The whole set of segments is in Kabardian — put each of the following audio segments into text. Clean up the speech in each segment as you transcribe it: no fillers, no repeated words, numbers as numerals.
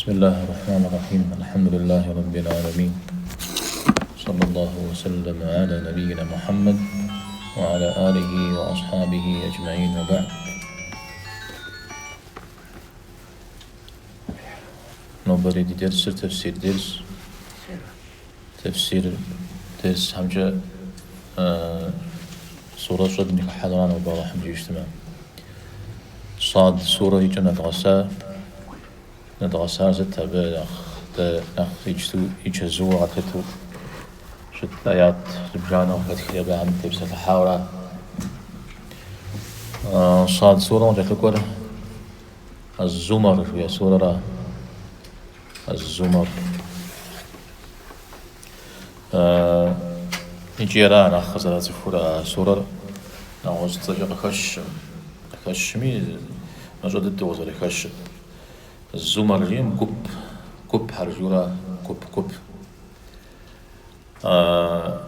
بسم الله الرحمن الرحيم الحمد لله رب العالمين صلى الله وسلم على نبينا محمد وعلى آله وأصحابه أجمعين وبعد Нобэрей ди дерсыр тэфсир дерс. Тэфсир дерсхэмкӏэ сурэщӏэ дыныхыхьэнура нобэ Алыхьым жиӏэу щытмэ. Сад сурэ и кӏэм нэдгъэса, нэдгъэсар сыт абы нэхъ дэ нэхъ иджыту и чэзууэ къэтхэту щыт аят зыбжанэ къыхэтхри абыхэм тепсэлъыхьауэра. Сад сурэм къыкӏэлъыкӏуэр Аз-Зумар жиӏэ сурэра. Аз-Зумар. Икӏи ара нэхъ къызэрацӏыхур а сурэр нэгъуэщӏ цӏэкӏэ къыхэщым, къыхэщми мащӏэ дыдэу къызэрыхэщыр. Зумар жиӏэм гуп, гупхэр жиӏэура, гуп, гуп.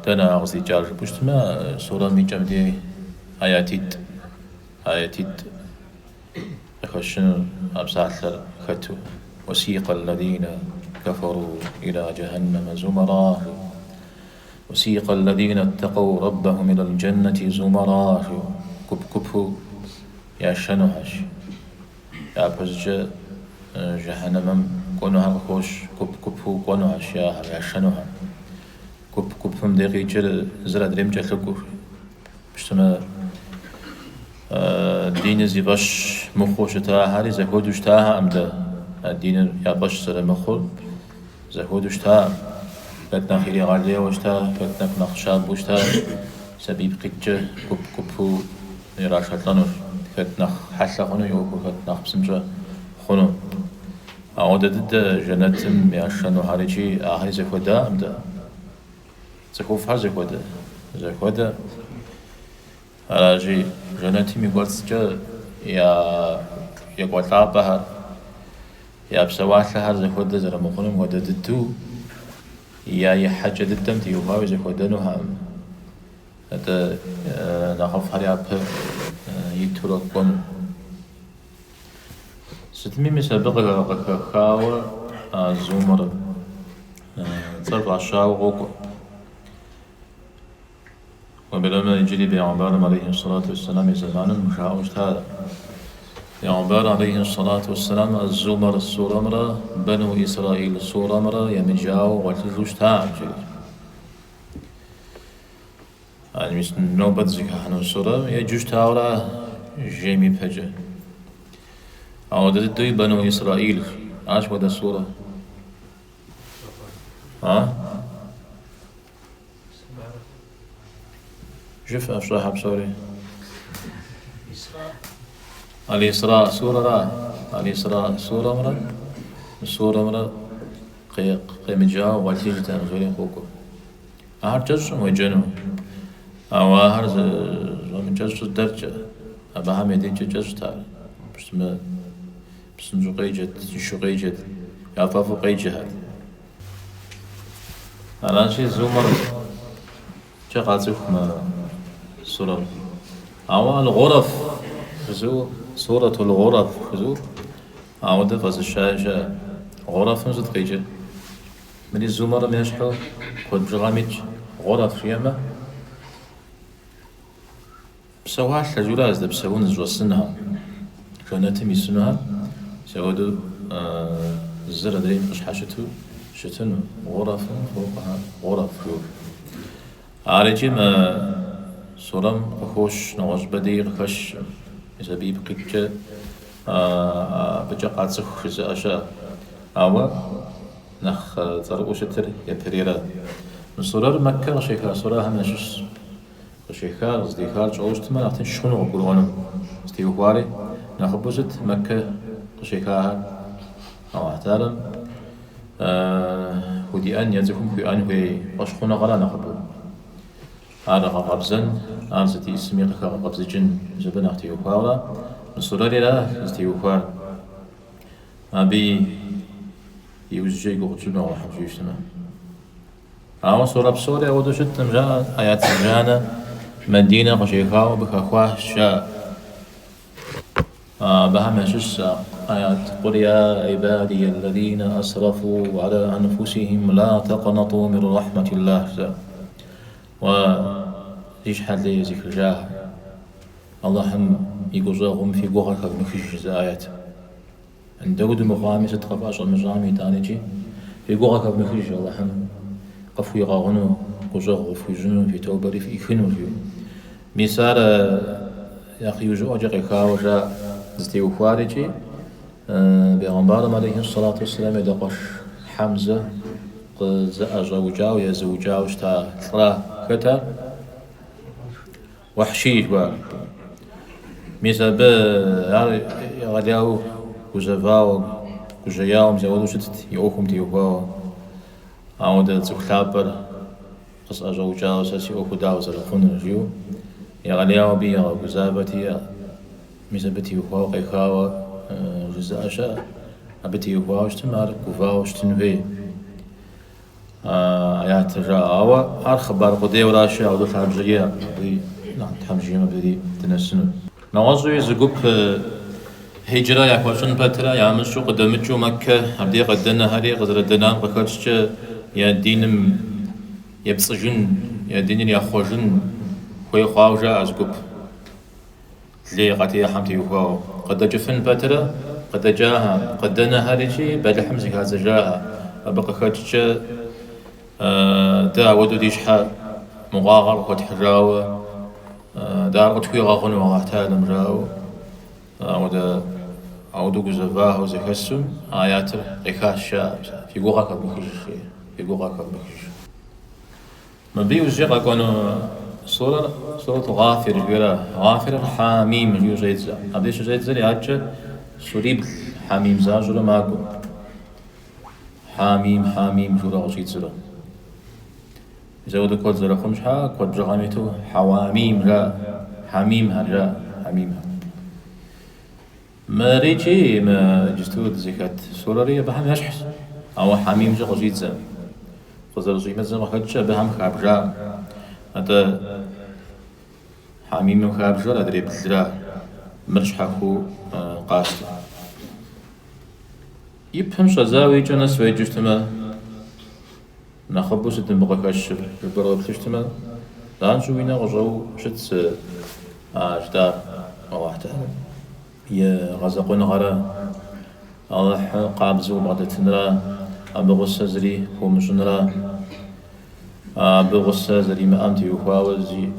Дэнэ ар къыздикӏар жыпӏэу щытмэ, сурэм и кӏэм дей аятитӏ, аятитӏ къыхэщыну а псалъэр хэту. Уасикъэ аллазина кафару иля джахьэннэмэ зумара, уасикъэ аллазина ттакъэу раббахум иля лджэннэти зумара, гуп-гупу яшэнухьэщ. Япэщӏыкӏэ жыхьэнэмэм кӏуэнухэр къыхощ, гуп-гупу кӏуэнухьэщ ахэр, яшэнухэр. Гуп-гупым дей къикӏыр зыр адрейм кӏэлъыкӏуэу. Пщтымэ, диныр зи фӏэщ мыхъуу щытахэри зэхуэдэу щытахэкъым дэ. А диныр я фӏэщ зэрымыхъур зэхуэдэу щытакъым. Хэт нэхъ иригъэлейуэ щыта, хэт нэхъ нэхъ щабэу щыта, абы ипкъ иткӏэ гуп-гупу ирашэлӏэнущ. Хэт нэхъ хьэлъэ хъуну и ӏуэхур, хэт нэхъ псынщӏэ хъуну. Ауэдэ дыдэ жэнэтым яшэнухэр икӏи ахэри зэхуэдакъым дэ. Цӏыхуфӏхэр зэхуэдэ? Зэхуэдэ. Аращи, жэнэтым и кӏуэцӏкӏэ я екӏуэлӏапӏэхэр, я псэуалъэхэр зэхуэдэ зэрымыхъунум хуэдэ дыдэу, я ихьэкӏэ дыдэм теухуауи зэхуэдэнухэкъым. Атӏэ нэхъыфӏхэр япэ итурэ кӏуэну. Сытми, мис абы къыхэхауэ а Зумэр цӏэр фӏащауэ къокӏуэ. Уеблэмэ иджыри бегъымбарым алейхи сэлату уэсселам и зэманым жаӏэу щытар. Бегъымбар алейхи сэлату уэсселам Аз-Зумэр сурэмрэ Бану Исраил сурэмрэ емыджауэ гъуэлъыжу щытакъым жери. Мис нобэ дызыхыхьэну сурэм еджэу щытауэра жейм ипэкӏэ. Ауэдэ дыдэуи Бану Исраил, ар сыт хуэдэ сурэ? А? Жыфӏэ фщӏэхэр псори. Аль-Исра сурэра? Аль-Исра сурэмрэ сурэмрэ къемыджауэ гъуэлъыжтэкъым жери къокӏуэ. Ахэр кӏэщӏкъым уеджэну, ауэ ахэр щӏэмыкӏэщӏыр дэркӏэ, абыхэм я дежкӏэ кӏэщӏт ар. Пщтымэ, псынщӏэу къеджэт, тыншу къеджэт, яфӏэфӏу къеджэхэт. Аращи, Зумэркӏэ къацӏыху мы сурэр. Ауэ Аль-Гъурэф жызыӏэу, Сурэт Аль-Гъурэф жызыӏэу, ауэдэ фӏэзыщаи щыӏэ. Гъурэфым сыт къикӏыр? Мыри Зумэрым ещхьу куэд бжыгъэм итщ, гъурэф жиӏэмэ, псэуалъэ жиӏэура здэпсэун зыщӏэсынухэр, жэнэтым исынухэр зэхуэдэу зыр адрейм къыщхьэщыту щытыну, гъурэфым фэукъыхьэ гъурэф жиӏэу. Ар икӏи мы сурэм къыхощ, нэгъуэщӏыпӏэ деи къыхэщкъым. Мис абы ипкъ иткӏэ абыкӏэ къацӏыху жызыӏэ щыӏэ. Ауэ нэхъ цӏэрыӏуэу щытыр япэрейра. Мы сурэр Мэккэ къыщеха сурэхэм ящыщщ. Къыщехар, къыздехар тщӏэуэ щытмэ, нэхъ тынш хъуну къыбгурыӏуэну. Зытеухуари нэхъыбэу сыт Мэккэ къыщехахэр? Алыхь Тэхьэлам худиӏэн е цӏыхум хуиӏэн хуей фӏэщхъуныгъэра нэхъыбэу. Ар гъэкъэбзэн, ар сыт исми къыхэгъэкъэбзыкӏын, мис абы нэхъ теухуауэра. Мы сурэри ара зытеухуар. Абы иужькӏэ и гугъу тщӏыну Алыхьым жиӏэу щытмэ. Ауэ сурэ псори ауэдэу щыткъым, жаӏэ, аят зыбжанэ Мадинэ къыщехауэ абы хэхуащ, жаӏэ. Абыхэм ящыщщ аят Къул я ибадия аллазина асрафу аля анфусихим ла тэкънату мин рахьматиллах жызыӏэр. Уэ зи щхьэ лей езыхыжахэр, Алыхьым и гущӏэгъум фи гугъэр хэвмыхыж жызыӏэ аят. Дауэду мыхъуами, сыт къыфӏэщӏэмыщӏами итӏанэкӏи, фи гугъэр хэвмыхыж Алыхьым къыфхуигъэгъуну, гущӏэгъу къыфхуищӏыну, фи тобэри фӏихыну, жиӏэу. Мис ар нэхъ иужьыӏуэкӏэ къехауэ жаӏэ зытеухуар икӏи бегъымбарым алейхи сэлату уэсселам и адэкъуэш Хьэмзэ къызыӏэщӏэукӏауэ е зыукӏауэ щыта лӏыра. Хэт ар? Уэхьший жыхуаӏэр. Мис абы ар егъэлеяуэ гузэвауэ, гужьеяуэ мис ауэдэу щытт и ӏуэхум теухуауэ. Ауэдэ цӏыху лъапӏэр къысӏэщӏэукӏауэ сэ си ӏуэхур дауэ зэрыхъунур, жиӏэу егъэлеяуэ абы игъэгузавэти, мис абы теухуауэ къехауэ жызыӏэ щыӏэ. Абы теухуауэ щытым, ар гувауэ щытын хуей аятыр жаӏэ. Ауэ ар хъыбар къудейуэращи, ауэдэу лъабжьэ иӏэкъым. Абы нэхъ Тхьэм жиӏэмэ, абыри дынэсыну. Нэгъуэщӏуи зы гуп хьиджрэ яхуэщӏын пэтрэ ямыщӏу къыдэмыкӏыу Мэккэ абдей къыдэнэхэри къызэрыдэнам къыхэкӏкӏэ я диным епцӏыжын, я диныр яхъуэжын хуей хъуауэ жаӏэ зы гуп лей къатехьэм теухуауэ. Къыдэкӏыфын пэтрэ къыдэкӏахэм, къыдэнэхэр икӏи бэлыхьым зыхадзэжахэм. Абы къыхэкӏкӏэ дэ ауэдэу ди щхьэ мыгъуагъэр къыхуэтхьыжауэ Дэ ар къытхуигъэгъуну Алыхь Тэхьэлам жаӏэу, ауэдэ ауэдэу гузэвахэу зэхэсу аятыр къехащ жаӏэ, фи гугъэ хэвмыхыж, жи, фи гугъэ хэвмыхыж. Мыбы иужькӏэ къэкӏуэну сурэр Сурэт Гъафир жиӏэрэ, Гъафирыр Хьамим жиӏэу щӏедзэ. Абдеж щыщӏедзэри адэкӏэ сурибл Хьамим защӏэурэ макӏуэ. Хьамим, Хьамим жиӏэурэ къыщӏидзэурэ. Мис ауэдэ куэд зэрыхъум щхьа, куэд бжыгъэм иту хьэуамим жаӏэ, хьамимхэр жаӏэ, хьамимхэр. Мырикӏи, мы иджысту дызыхэт сурэри абыхэм ещхьщ, ауэ хьамимкӏэ къыщӏидзэм, къызэрыщӏимыдзэм къыхэкӏкӏэ абыхэм хабжа. Атӏэ хьамимым хабжэр адрей блыра, мыр щхьэхуэу къащтэ. И пэм щӏэдзауэ и кӏэм нэс уеджэу щытмэ, Нэхъыбэу сыт мыбы къыхэщыр? Жыпӏэрэ уеплъу щытмэ, занщӏэу уи нэ къыщӏэу щытщ а жытӏар Алыхь Тэхьэлам и гъэзэкъуэныгъэрэ, Алыхь къабзэу убгъэдэтынрэ, абы гъусэ зыри хуомыщӏынрэ, абы гъусэ зэримыӏэм теухуауэ зи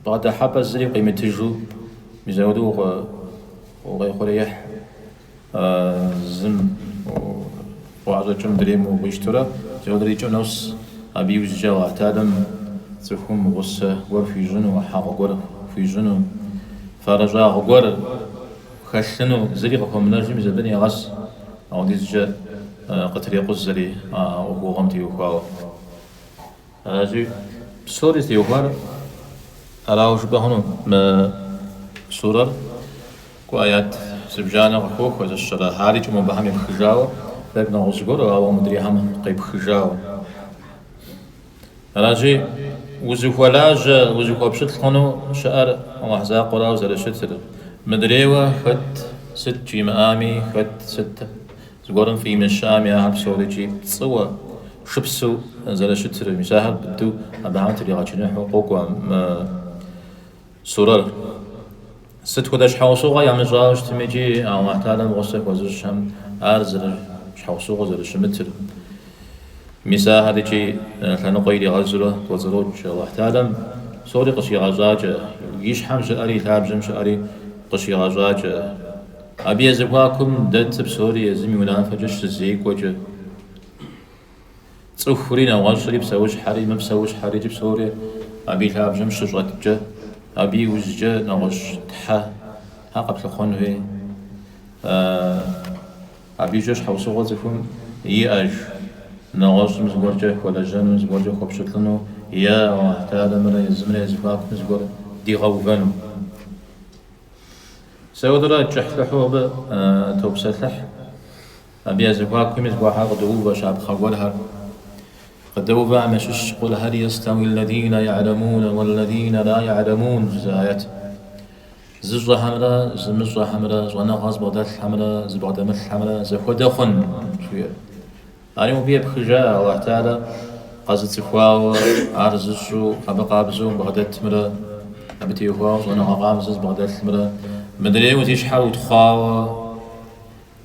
бгъэдыхьэпӏэ зыри къимытыжу, мис апхуэдэу укъеухъуреихь. Зым уӏэщӏэкӏым мыдрейм укъищтэурэ, зыхуэдэр и кӏэм нос. Абы иужькӏэ Алыхь Тэхьэлам цӏыхум гъусэ гуэр хуищӏыну, ӏыхьэгъу гуэр хуищӏыну, фэрыщӏагъ гуэр хэлъыну зыри къыхуэмынэжу мис абы негъэс, апхуэдизкӏэ къытрекъузэри а ӏуэхугъуэм теухуауэ. Аращи, псори зытеухуар арауэ жыпӏэ хъуну мы сурэр кӏуэ аят зыбжанэ къыхохуэ зыщэрэ, арикӏи мобыхэм епхыжауэ, тӏэкӏу нэгъуэщӏ зыгуэру, ауэ мыдрейхэм къепхыжауэ. Аращи, узыхуэлажьэ, узыхуэпщылӏ хъуну щыӏэр Алыхь закъуэрауэ зэрыщытыр. Мыдрейуэ хэт сыт жимыӏами, хэт сыт Зыгуэрым фӏимыщами, ахэр псорикӏи пцӏыуэ, шыпсэу зэрыщытыр, мис ахэр быдэу абыхэм тригъэчыныхьу къокӏуэ мы сурэр. Сыт хуэдэ щхьэусыгъуэ ямыщӏауэ щытмикӏи, Алыхь Тэхьэлам гъусэ хуэзыщӏхэм ар щхьэусыгъуэ зэрыщымытыр. Мис ахэр икӏи лъэныкъуэ иригъэзурэ кӏуэцӏрокӏ Алыхь Тэхьэлам псори къыщигъэщӏакӏэ, и щхьэм щыӏэри и лъабжьэм щыӏэри къыщигъэщӏакӏэ. Абы я зэхуакум дэтыр псори езым и унафэкӏэ щызекӏуэкӏэ, цӏыхури, нэгъуэщӏри, псэущхьэри, мыпсэущхьэри икӏи псори абы и лъабжьэм щыщӏэткӏэ, абы иужькӏэ нэгъуэщӏ тхьэ тхьэ къэплъыхъуэн хуей. Абы иужькӏэ щхьэусыгъуэ цӏыхум иӏэж, нэгъуэщӏым зыгуэркӏэ хуэлэжьэну, зыгуэркӏэ хуэпщылӏыну е Алыхь Тэхьэламрэ езымрэ я зэхуакум зыгуэр дигъэувэну. Мис ауэдурэ кӏыхьлӏыхьу абы топсэлъыхь. Абы я зэхуакуми зыгуэрхэр къыдоувэ, щапхъэ гуэрхэр. Къыдэувэхэм ящыщщ Къул хьэл йэстэуи ллэзинэ йэгьлэмунэ уэллэзинэ ла йэгьлэмун жызыӏэ аят. Зыщӏэхэмрэ зымыщӏэхэмрэ, щӏэныгъэ зыбгъэдэлъхэмрэ зыбгъэдэмылъхэмрэ зэхуэдэ хъун жиӏэр. Ари мыбы епхыжа Алыхь Тэхьэлэ къэзыцӏыхуауэ ар зыщӏу абы къабзэу бгъэдэтымрэ, абы теухуауэ щӏэныгъэ къабзэ зыбгъэдэлъымрэ, мыдрейуэ зи щхьэр утхъуауэ,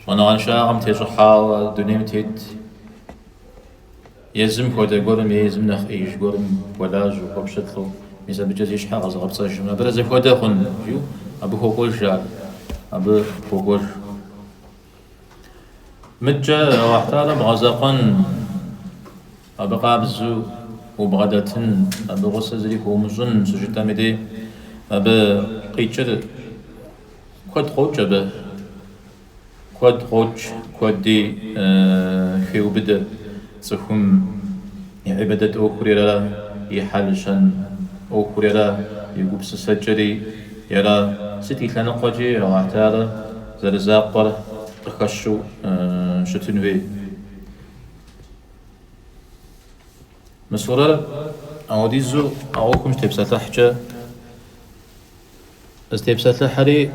щӏэныгъэншагъэм тещӏыхьауэ дунейм тет езым хуэдэ гуэрым е езым нэхъ ӏеиж гуэрым хуэлажьэу, хуэпщылӏу, мис абыкӏэ зи щхьэ къэзыгъэпцӏэжым, абырэ зэхуэдэ хъун жиӏэу абы хуокӏуэж ар, абы хуокӏуэж. Мыдкӏэ Алыхь Тэхьэлэ бгъэзэкъуэн, абы къабзэу убгъэдэтын, абы гъусэ зыри хуумыщӏын щыжытӏэм и дей, абы къикӏыр куэд къокӏ абы. Куэд къокӏ, куэди хеубыдэ цӏыхум и ӏибадэт ӏуэхур ера, и хьэл-щэн ӏуэхур ера, и гупсысэкӏэри ера. Сыт и лъэныкъуэкӏи Алыхь Тэхьэлэ зэрызакъуэр къыхэщу щытын хуей. Мы сурэр ауэдизу а ӏуэхум щытепсэлъыхькӏэ, зытепсэлъыхьри,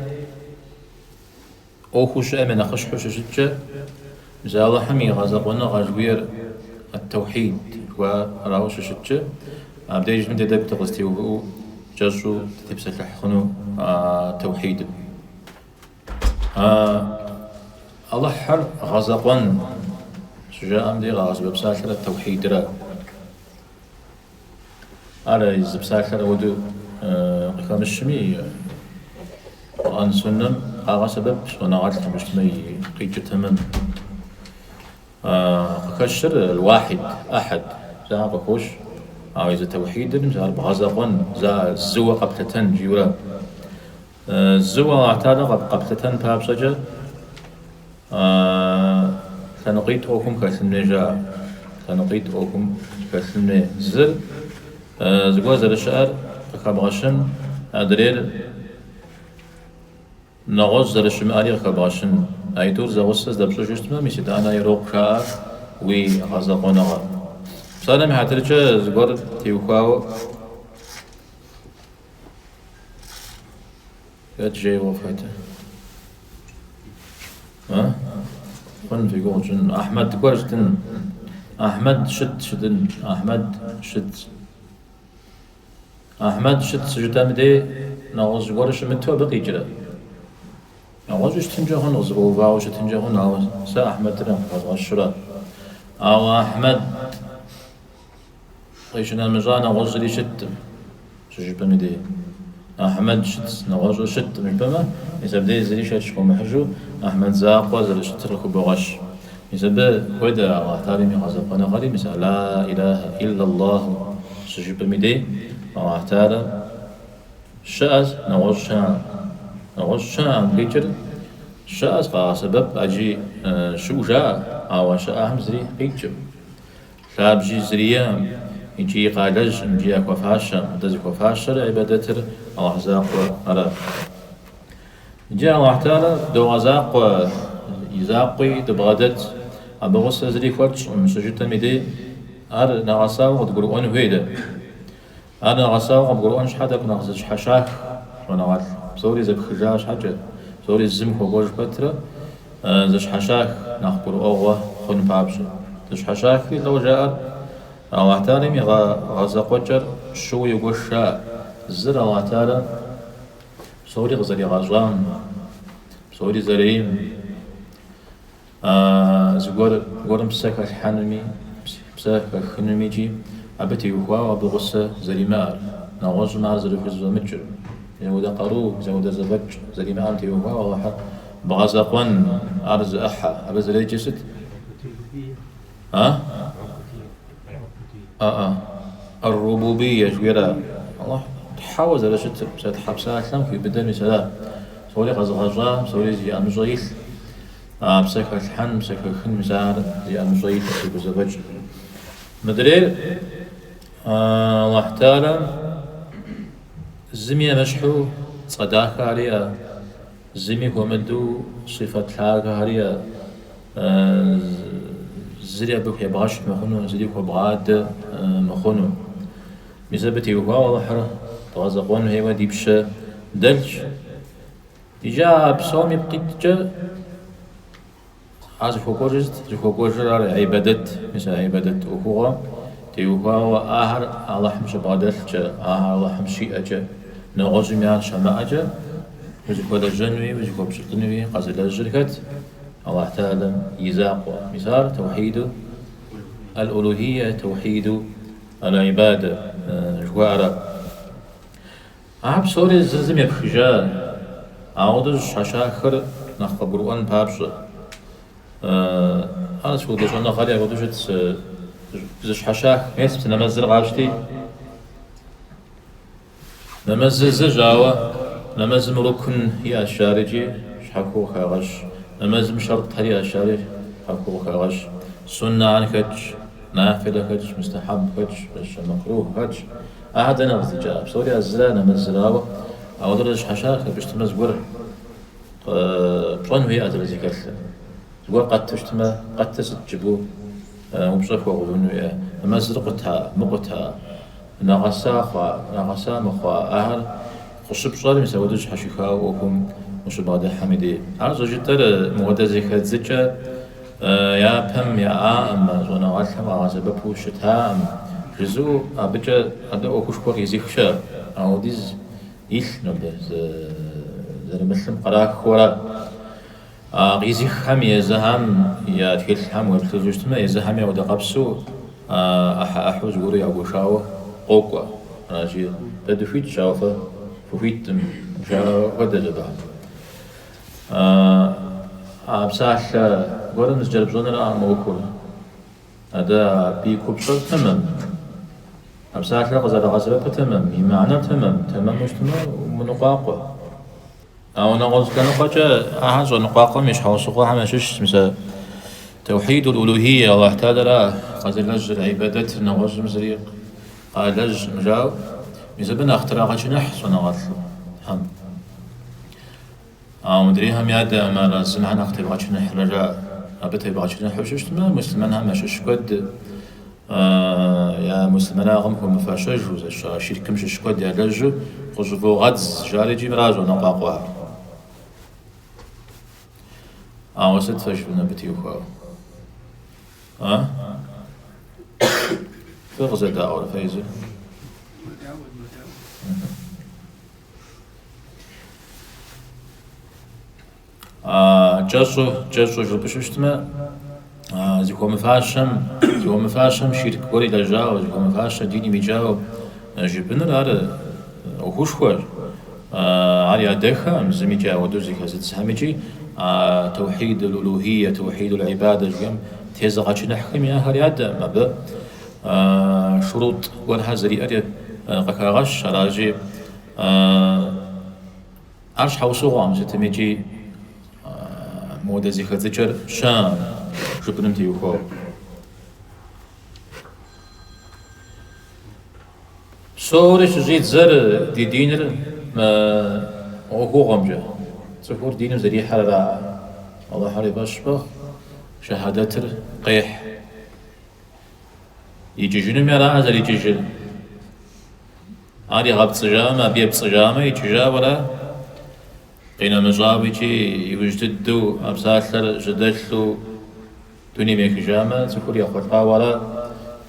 ӏуэхуу щыӏэм я нэхъыщхьэу щыщыткӏэ, мис Алыхьым и гъэзэкъуэныгъэ жыхуиӏэр ат-таухид жыхуаӏэрауэ щыщыткӏэ, абдежым дэ тӏэкӏу дыкъызэтеувыӏэу кӏэщӏу дытепсэлъыхь хъуну а таухидым. Алыхьыр гъэзэкъуэн щыжаӏэм дей къагъэсэбэп псалъэр ат-таухидра. Ар зы псалъэр ауэдэу къыхэмыщми, Къурӏэн суннэм къагъэсэбэп щӏэныгъэлӏхэм щытмэ и къикӏыр тэмэм. Къыхэщыр аль-уахид, ӏэхьэд, зыхэр къыхощ, ауэ езы таухидыр мис ар бгъэзэкъуэн, зыуэ къэплъытэн жиӏэурэ. Зыуэ Алыхь Тэхьэлэ къэплъытэн папщӏэкӏэ лъэныкъуитӏ ӏуэхум хэлъын хуей жаӏэ. Лъэныкъуитӏ ӏуэхум хэлъын хуей. Зыр зыгуэр зэрыщыӏэр къыхэбгъэщын, адрейр нэгъуэщӏ зэрыщымыӏэри къыхэбгъэщын. Аитӏур зэгъусэ здэпщӏыжу щытмэ, мис итӏанэ ирокъу жаӏэ уи гъэзэкъуэныгъэр. Псалъэм и хьэтыркӏэ зыгуэр теухуауэ Хэт жейуэ фхэта? А? Хъун фи гугъу тщӏын. Ахьмэд гуэр жытӏын. Ахьмэд щыт жытӏын. Ахьмэд щыт. Ахьмэд щыт жытӏэм дей нэгъуэщӏ гуэр щымыту абы къикӏрэ? Нэгъуэщӏу щытынкӏэ хъун, къызэфӏэувауэ щытынкӏэ хъун, ауэ сэ Ахьмэдыр нэхъ къыхэзгъэщурэ. Ауэ Ахьмэд Къищынэмыщӏа нэгъуэщӏ зыри щыткъым, щыжыпӏэм и дей. Ахьмэд щытщ, нэгъуэщӏыр щыткъым жыпӏэмэ, мис абдей зыри шэч къыумыхьыжу Ахьмэд закъуэр зэрыщытыр къыхыбогъэщ. Мис абы хуэдэ Аллахь Тэхьэлэм и гъэзэкъуэныгъэри, мис а ла илахэ иллаллаху щыжыпӏэм и дей, Аллахь Тэхьэлэ щыӏэщ, нэгъуэщӏ щыӏэкъым. Нэгъуэщӏ щыӏэкъым къикӏыр щыӏэщ, къагъэсэбэп, ӏэджи щыӏэу жаӏэ, ауэ щыӏэхэм зыри къикӏкъым. Лъабжьи зыри иӏэкъым, икӏи къалэжькъым, икӏи яхуэфащэкъым. Атӏэ зыхуэфащэр ӏибадэтыр Алыхь закъуэ ара. Иджы Алыхь Тэхьэлэ догъэзакъуэ, и закъуи дыбгъэдэт, абы гъусэ зыри хуэтщӏкъым щыжытӏэм и дей, ар нэгъэсауэ къыдгурыӏуэн хуей дэ. Ар нэгъэсауэ къыбгурыӏуэн щхьэ тӏэкӏу нэхъ зэщхьэщах щӏэныгъэлӏ. Псори зэпхыжа щхьэкӏэ, псори зым хуэкӏуэж пэтрэ зэщхьэщах нэхъ гурыӏуэгъуэ хъун папщӏэ. Зэщхьэщахри лӏо жаӏэр, Алыхь Тэхьэлэм и гъэзэкъуэкӏэр щыуэ егуэш жаӏэ. Зыр Алыхь Тэхьэлэ псори къызэригъэщӏам, псори зэрейм, Зыгуэр гуэрым псэ хэлъхьэнуми, псэ хэхынуми икӏи абы теухуауэ абы гъусэ зэримыӏэр, нэгъуэщӏым ар зэрыхузэфӏэмыкӏыр, зэуэдэ къару, зэуэдэ зэфӏэкӏ зэримыӏэм теухуауэ Алыхьыр бгъэзэкъуэн, ар зы ӏыхьэ. Абы зэреджэр сыт? А? А-а. Ар-рубубие жыхуиӏэра? Алыхь Тхьэуэ зэрыщытыр, псэ Тхьэ псалъэм хиубыдэр мис ара. Псори къэзыгъэщӏа, псори зи ӏэмыщӏэ илъ. А псэ хэлъхьэн, псэ хэхын, мис ар зи ӏэмыщӏэ илъ зыхузэфӏэкӏ. Мыдрейр Алыхь Тэхьэлэм зыми емыщхьу цӏэ дахэхэр иӏэ, зыми хуэмыдэу сифэт лъагэхэр иӏэ, зыри абы хуебгъэщхь мыхъуну, зыри хуэбгъадэ мыхъуну. Мис абы теухуауэ Алыхьыр дгъэзэкъуэн хуейуэ ди пщэ дэлъщ. Иджы а псом ипкъ иткӏэ ар зыхуэкӏуэжыр сыт? Зыхуэкӏуэжыр ар гьибадэт, мис а гьибадэт ӏуэхугъуэм теухуауэ ахэр Алыхьым щыбгъэдэлъкӏэ, ахэр Алыхьым щиӏэкӏэ, нэгъуэщӏым ар щамыӏэкӏэ, узыхуэлэжьэнуи, узыхуэпщылӏынуи къэзылэжьыр хэт? Алыхь Тэхьэлэм и закъуэ. Мис ар таухиду аль-улухие, таухиду аль-ибадэ жыхуаӏэра. Ахэр псори зыр зым епхыжа, ауэдэу зыщхьэщахыр нэхъ къыбгурыӏуэн папщӏэ. Ар сыт хуэдэ щӏэныгъэри апхуэдэу щытщ, зыщхьэщах. Мес псы нэмэзыр къащти. Нэмэзыр зыщ, ауэ нэмэзым рукн иӏэщ жари икӏи щхьэхуэу къыхагъэщ. Нэмэзым шэртӏхэр иӏэщ жари щхьэхуэу къыхагъэщ. Суннэхэр хэтщ, нафилэ хэтщ, мустахьэб хэтщ, мэкрух хэтщ. Ахэр дэнэ къыздикӏа? Псори а зыра нэмэзыр, ауэ ауэдурэ зыщхьэщах, абы щытмэ зыгуэр пщӏэн хуейӏэ зэрызэхэлъыр. Зыгуэр къэту щытмэ, къэтыр сыт жыпӏэу упщӏэ хуэгъэувын хуейӏэ. Нэмэзыр къута, мыкъута, нэгъэса хъуа, нэгъэса мыхъуа, ахэр къыщыпщӏэр мис ауэдэу щхьэщыхауэ ӏуэхум ущыбгъэдыхьэм и дей. Ар щӏыжытӏэр мыуэдэ зэхэдзыкӏэ япэм яӏаӏым, щӏэныгъэлӏхэм къагъэсэбэпу щытаӏым, жызыӏэу абыкӏэ абы ӏуэхушхуэ къизых щыӏэ. Ауэдиз илъ мыбы зэрымылъым кърахыу ара. А къизыххэм езыхэм я тхылъхэм уеплъыжу щытмэ, езыхэми ауэдэ къабзэу ӏыхьэ-ӏыхьэу зыгуэру ягуэшауэ къокӏуэ. Аращи, дэ дыхуитщ, ауэ фэ фыхуиткъым, жаӏэ хуэдэщ абыхэм. А псалъэ гуэрым зыкӏэрыпщӏэныракъым ӏуэхур. Атӏэ абы и купщӏэр тэмэм. А псалъэр къызэрагъэсэбэпыр тэмэм, и мыхьэнэр тэмэм, тэмэму щытмэ, умыныкъуакъуэ. Ауэ нэгъуэщӏ лъэныкъуэкӏэ ахэр щӏэныкъуакъуэм и щхьэусыгъуэхэм ящыщщ, мис а таухидул улухие, Аллахь Тэхьэлэра къэзылэжьыр, гьибадэтыр нэгъуэщӏым зыри къалэжькъым жаӏэу, мис абы нэхъ трагъэчыныхь щӏэныгъэлӏхэм. Ауэ мыдрейхэм ядэкъым ар а зым нэхъ тебгъэчыныхьрэ жаӏэ. Абы тебгъэчыныхьу щытмэ, муслъымэнхэм ящыщ куэд я муслъымэнагъым хуэмыфащэжу, зэща ширкым щыщ куэд ялэжьу къыщӏывогъэдз, жари икӏи мыра щӏэныкъуакъуэхэр. Ауэ сыт фэ жыфӏэн абы теухуауэ? А? Фэ къызэдаӏуэрэ фэ езыр? Кӏэщӏу, кӏэщӏу жыпӏэу щытмэ, зыхуэмыфащэм, зыхуэмыфащэм ширк гуэр илэжьауэ, зыхуэмыфащэ диным икӏауэ жыпӏэныр ар ӏуэхушхуэщ. Ар ядэххэкъым зым икӏи ауэдэу зэхэзыдзхэм икӏи таухидул улухие, таухидул ибадэ жыхуиӏэм тезыгъэчыныхьхэми ахэр ядэкъым. Абы шурутӏ гуэрхэр зэриӏэр къыхагъэщ, аращи, Ар щхьэусыгъуэкъым сытым икӏи мыуэдэ зэхэдзыкӏэр щыӏэкъым жыпӏэным теухуауэ. Псори щыщӏидзэр ди диныр мы ӏуэхугъуэмкӏэ, цӏыхур диным зэрихьэр ара, Алыхьыр и фӏэщ мэхъу, шэхьадэтыр къехь. Икӏыжынуми ара зэрикӏыжыр. Ар игъэпцӏыжамэ, абы епцӏыжамэ, икӏыжауэ ара? Къинэмыщӏауэ икӏи иужь дыдэу а псалъэр жьэдэлъу дунейм ехыжамэ, цӏыхур ехъулӏауэ ара?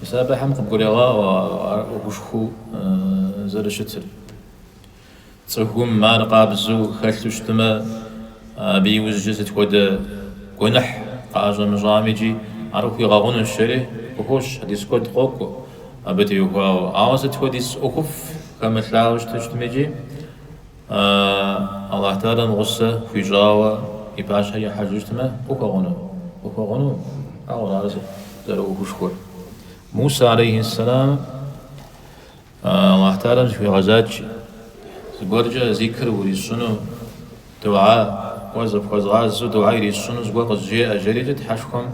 Мис абыхэм къыбгурегъаӏуэ ар ӏуэхушхуэу зэрыщытыр. Цӏыхум ар къабзэу хэлъу щытмэ, абы иужькӏэ сыт хуэдэ гуэныхь къыӏэщӏэмыщӏами икӏи ар къыхуигъэгъунущ, жери къыхощ, хьэдис куэд къокӏуэ абы теухуауэ. Ауэ сыт хуэдиз ӏуэхуфӏ хэмылъауэ щыту щытми икӏи Аллахь Тэхьэлам гъусэ хуищӏауэ и пащхьэ ихьэжу щытмэ, къыхуэгъуну? Къыхуэгъуну? Ауэ ар зэрыӏуэхушхуэр. Мусэ алейхи сэлам Аллахь Тэхьэлам зыхуигъэзат, зыгуэркӏэ зикр урисщӏыну, дугьэ, уэ зыпхуэзгъазэу дугьэ ирисщӏыну зыгуэр къызжеӏэ, жерикӏэ Тхьэшхуэм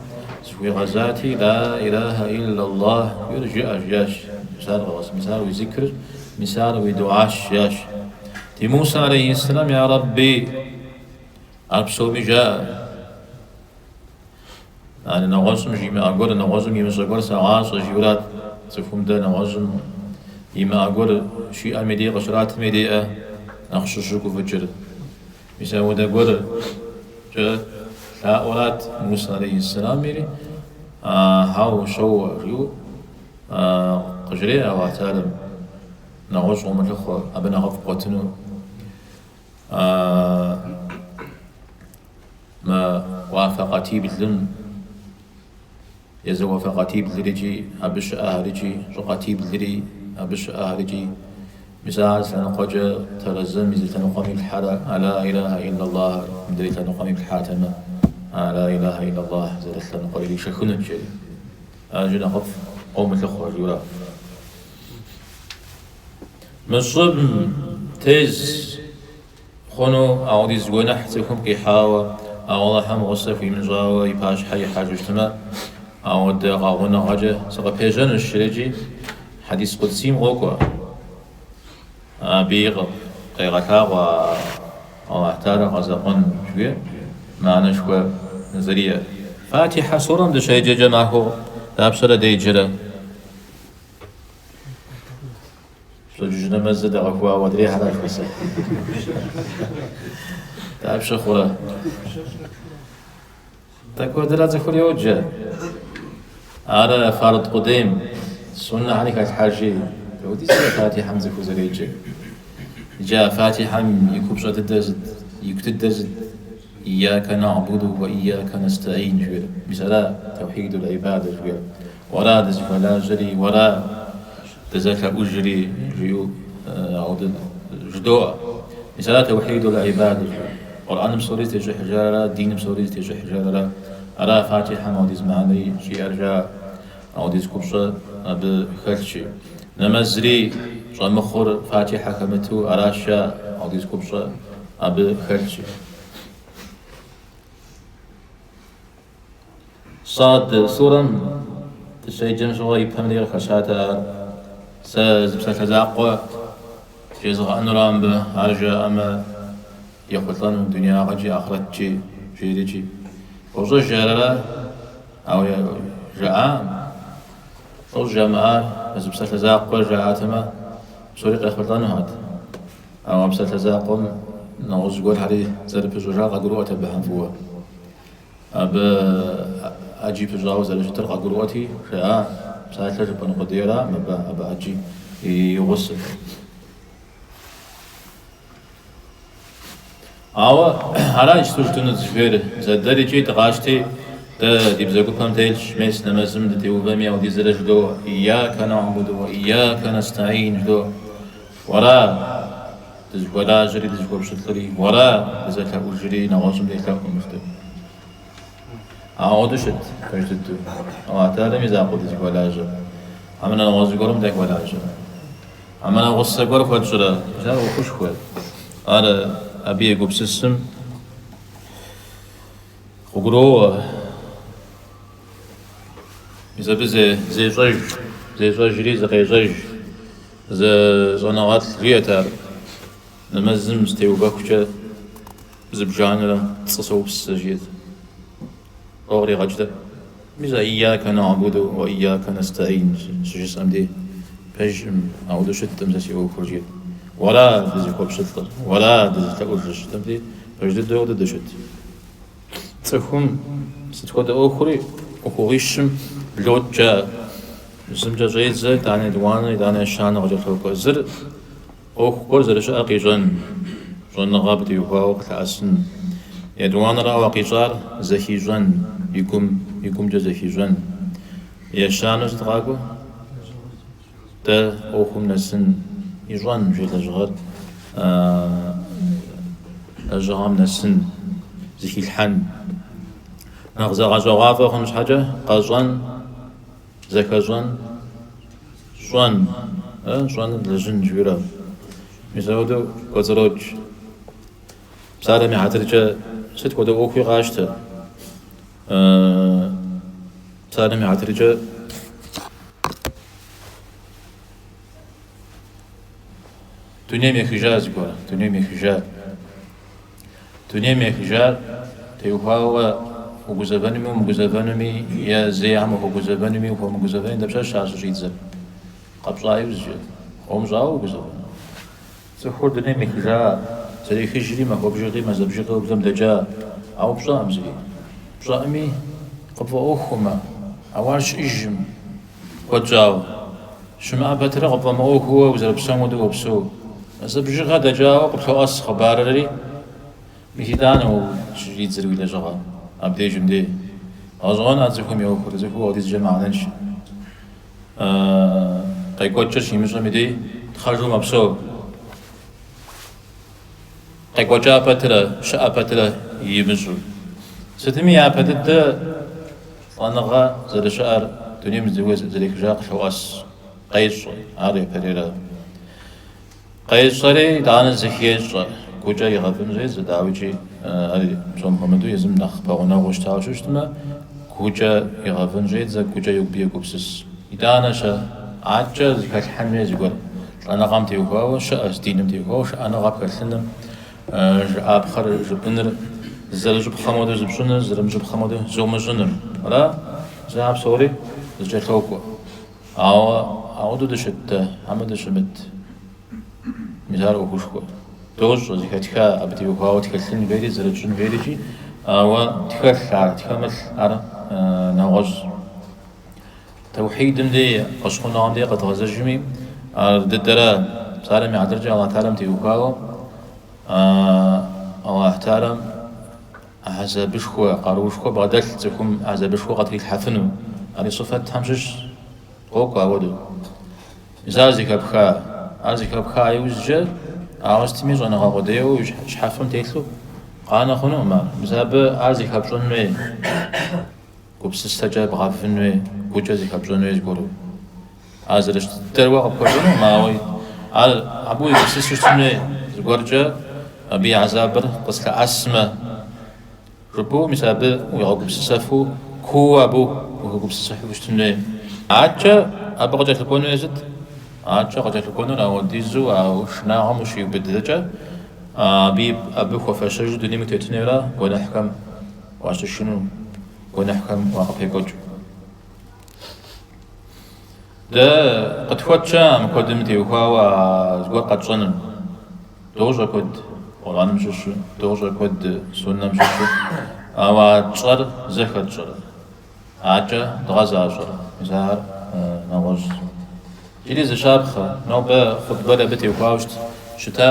зыхуигъэзати, Ла илахьэ иллаллах жиӏэри жыӏэ, жиӏащ. Мис ар къэгъэс, мис ар уи зикрщ, мис ар уи дугьэщ, жиӏащ. Ди Мусэ алейхи сэлам, Я Рэбби, ар псоми жаӏэ. Ар нэгъуэщӏым жимыӏэ гуэр, нэгъуэщӏым имыщӏэ гуэр сэгъащӏэ, жиӏэурат цӏыхум дэ нэгъуэщӏым имыӏэ гуэр щиӏэм и дей къыщратым и деӏэ нэхъ щыщыгуфӏыкӏыр. Мис апхуэдэ гуэркӏэ лъаӏуэрат Мусэ алейхьиссэламри, хьэуэ, щоуэ жиӏэу къыжреӏэ Алыхь Тэхьэлам, нэгъуэщӏ умылъыхъуэ, абы нэхъыфӏ бгъуэтыну. Мы уафэ къатиблым, езы уафэ къатиблырикӏи, абы щыӏэхэрикӏи, щӏы къатиблри, абы щыӏэхэрикӏи, мис ар зы лъэныкъуэкӏэ тэрэзэм и зы лъэныкъуэм иплъхьэрэ а ла илахьэ иллаллахьыр мыдрей лъэныкъуэм иплъхьатэмэ, а ла илахьэ иллаллахь зэрылъ лъэныкъуэр иришэхынут, жери. Аращи, нэхъыфӏ къомылъыхъуэ, жиӏэурэ. Мы щӏым тез хъуну ауэдиз гуэныхь цӏыхум къихьауэ, Алыхьым гъусэ хуимыщӏауэ и пащхьэ ихьэжу щытмэ, ауэдэ гъэгъуныгъэкӏэ сыкъыпежьэнущ, жери хьэдис къудсийм къокӏуэ. Абыи къегъэлъагъуэ Алыхь Тэхьэлар гъэзэкъуэн жыхуиӏэм мыхьэнэшхуэ зэриӏэр. Фатихьэ сурэм дыщеджэкӏэ махуэу дапщэрэ деджэрэ? Пщэдджыжь нэмэзыр дэгъэхуауэ адрейхэращ жыхуэсӏэр. Дапщэ хъурэ? Тӏэ куэдрэ цӏыхур йоджэ. Ар фард къудейм, суннэхэри хэлъхьэжи, дапхуэдизрэ Фатихьэм цӏыхур зэреджэр. Иджы а Фатихьэм и купщӏэ дыдэр сыт, ику дыдэр сыт? Ияка нагъбуду уэ ияка нэстаин жиӏэр. Мис ара таухидул ибадэ жиӏэр. Уэра дызыхуэлажьэри, уэра дызэлъэӏужри жиӏэу ауэдэ жыдоӏэ. Мис ара таухидул ибадэ жиӏэр. Къурӏэным псори зытещӏыхьыжар ара, диным псори зытещӏыхьыжар ара. Ара Фатихьэм ауэдиз мыхьэнэри щӏиӏэр жаӏэ, ауэдиз купщӏэ абы хэлъщи. Нэмэзри щӏэмыхъур Фатихьэ хэмыту аращ жаӏэ, ауэдиз купщӏэ абы хэлъщи. Сад сурэм дыщеджэм щыгъуэ и пэм дей къыхэщат ар. Сэ зы псалъэ закъуэ жезгъэӏэнура мыбы, ар жаӏэмэ ехъулӏэну дунеягъэкӏи ахърэткӏи жерикӏи. Фощӏэж ар ара? Ауэ жаӏакъым. Лӏо щӏыжамыӏар зы псалъэ закъуэ жаӏатэмэ, псори къехъулӏэнухэт. Ауэ а псалъэ закъуэм нэгъуэщӏ зыгуэрхэри зэрыпыщӏыжар къагурыӏуэт абыхэм фӏыуэ. Абы ӏэджи пыщӏауэ зэрыщытыр къагурыӏуэти, жаӏа, псалъэ жыпӏэн къудейракъым абы ӏэджи и гъусэт. Ауэ ара иджыпсту жытӏэну дызыхуейр, зэдэр икӏи дыкъащти, дэ ди бзэгупэм телъщ, мес нэмэзым дытеувэми аудизрэ жыдоӏэ, Ияка нагъбуду уэ ияка нэстаин жыдоӏэ. Уэра дызыхуэлажьэри дызыхуэпщылӏри, уэра дызэлъэӏужри, нэгъуэщӏым делъэӏукъым жыдоӏэ. Ауэдэу щыт, пэж дыдэу. Аллахь Тэхьэлам и закъуэ дызыхуэлажьэр. Хьэмэрэ нэгъуэщӏ зыгуэрым дахуэлажьэрэ? Хьэмэрэ гъусэ гуэр хуэтщӏрэ? Мис ар ӏуэхушхуэ. Ар абы егупсысым къыгуроӏуэ. Мис абы зещӏэж, зещӏэжри зыкъещӏэж. Зы щӏэныгъэлӏ жиӏэт ар, нэмэзым сытеувэхукӏэ зыбжанэрэ пцӏы соупс сэ жиӏэт. Лӏо къригъэкӏтэ. Мис а ияка нагъбуду уэ ияка нэстаин щыжысӏэм дей пэжкъым, ауэдэу щыткъым сэ си ӏуэхур жиӏэт. Уэра дызыхуэпщылӏыр, уэра дызылъэӏужыр щыжытӏэм дей пэж дыдэу ауэдэу дыщыт. Цӏыхум сыт хуэдэ ӏуэхури ӏуэхугъуищым блокӏ жаӏэ. Зымкӏэ щӏедзэ, итӏанэ етӏуанэ, итӏанэ ещанэ къыкӏэлъокӏуэ. Зыр ӏуэху гуэр зэрыщыӏэр къищӏэн, щӏэныгъэ абы теухуауэ къылъэӏэсын. Етӏуанэрауэ къищӏар зэхищӏэн, и гум, и гумкӏэ зэхищӏэн. Ещанэу сыт къакӏуэ? Дэ ӏуэхум нэсын ищӏэн, жи лэжьыгъэр, лэжьыгъэм нэсын, зыхилъхьэн. Нэхъ зэгъэщӏэгъуафӏэ хъун щхьэкӏэ къэщӏэн, зэхэщӏэн, щӏэн, щӏэныр лэжьын жыхуиӏэр. Мис апхуэдэу кӏуэцӏрокӏ. Псалъэм и хьэтыркӏэ сыт хуэдэ ӏуэхуи къащтэ. Псалъэм и хьэтыркӏэ дунейм ехыжа зыгуэр, дунейм ехыжа. Дунейм ехыжар теухуауэ угузэвэнуми умыгузэвэнуми е зейхэм ухуэгузэвэнуми ухуэмыгузэвэнуми дапщэщ ар щыщӏидзэр? Къэпщӏа иужькӏэ, къомыщӏауэ угузэвэну? Цӏыхур дунейм ехыжа. Зэрехыжри махуэ бжыгъи, мазэ бжыгъи уеблэм дэкӏа. Ауэ пщӏэкъым зыри. Пщӏэӏыми, къыпфӏэӏуэхумэ, ауэ ар щыӏэжым куэд щӏауэ. Щымыӏэ пэтрэ къыпфӏэмыӏуэхууэ узэрыпсэум хуэдэу уопсэу. Мазэ бжыгъэ дэкӏауэ къыплъоӏэс хъыбарри, мис итӏанэ щыщӏидзэр уи лэжьыгъэ абдежым дей. Гъэщӏэгъуэн а цӏыхум и ӏуэхур, цӏыхур апхуэдизкӏэ мыхьэнэншэ. Къекӏуэкӏыр щимыщӏэм и дей тхъэжу мэпсэу. Къекӏуэкӏа пэтрэ, щыӏэ пэтрэ имыщӏу. Сытми япэ дыдэ лӏэныгъэ зэрыщыӏэр дунейм зэрехыжар къылъоӏэс, къещӏэ, ар япэрейра. Къещӏэри, итӏанэ зыхещӏэ, гукӏэ игъэвын щӏедзэ, дауикӏи, ар псом хуэмыдэу езым нэхъ пэгъунэгъуу щытауэ щытмэ, гукӏэ игъэвын щӏедзэ, гукӏэ абы йогупсыс. Итӏанэ-щэ, адэкӏэ зыхэлъхьэн хуей зыгуэр. Лӏэныгъэм теухуауэ щыӏэщ, диным теухуауэ шыӏэныгъэ пхэлъыныр, жыӏапхъэр жыпӏэныр, зэрыщӏыпхъэм хуэдэу зыпщӏыныр, зэрымыщӏыпхъэм хуэдэу зумыщӏыныр. Ара? Мис а псори зэкӏэлъокӏуэ. Ауэ ауэдэу дыщыт дэ, хьэмэ дыщымыт? Мис ар ӏуэхушхуэ. Дощӏэ, зэхэтха, абы теухуауэ тхэлъын хуейри, зэрытщӏын хуейрикӏи, ауэ тхэлъ ар, тхэмылъ ар нэгъуэщӏ. Тэухьидым дей, фӏэщхъуныгъэм дей къэдгъэзэжми, ар дыдэра, псалъэм и хьэтыркӏэ Аллахь Тэхьэлам теухуауэ, Аллахь Тэхьэлам хьэзабышхуэ, къаруушхуэ бгъэдэлъ цӏыхум хьэзабышхуэ къытрилъхьэфыну. Ар и сыфэтхэм щыщ къокӏуэ ауэдэу. Мис ар зэхэпха, ар зэхэпха иужькӏэ, ауэ сытми щӏэныгъэ къудейуэ уи щхьэфэм телъу къанэ хъунукъым ар. Мис абы ар зыхэпщӏэн хуей. Гупсысэкӏэ бгъэвын хуей, гукӏэ зыхэпщӏэн хуей зыгуэру. Ар зэрыщыт дыдэр уэ къыпхуэщӏэнукъым, ауэ ар абы уегупсысу щытын хуей, зыгуэркӏэ абы и хьэзабыр къыслъэӏэсмэ, жыпӏэу мис абы уигъэгупсысэфу, кууэ абы ухэгупсысыхьу щытын хуей. Адэкӏэ абы къыкӏэлъыкӏуэн хуей сыт? Адэкӏэ къыкӏэлъыкӏуэнур ауэдизу а шынагъуэм ущиубыдэкӏэ, абы хуэфэщэжу дунейм утетын хуейра гуэныхьхэм уащышынэу, гуэныхьхэм уакъыпекӏуэкӏыу. Дэ къытхуэт щыӏэкъым куэдым теухуауэ а зыгуэр къэтщӏэным. Дощӏэ куэд Къурӏэным щыщу, дощӏэ куэд суннэм щыщу, ауэ а тщӏэр зэхэтщӏэрэ, адэкӏэ дгъэзащӏэрэ, мис ар нэгъуэщӏ. Иджыри зы щапхъэ, нобэ хъутӏбэр абы теухуауэ щыта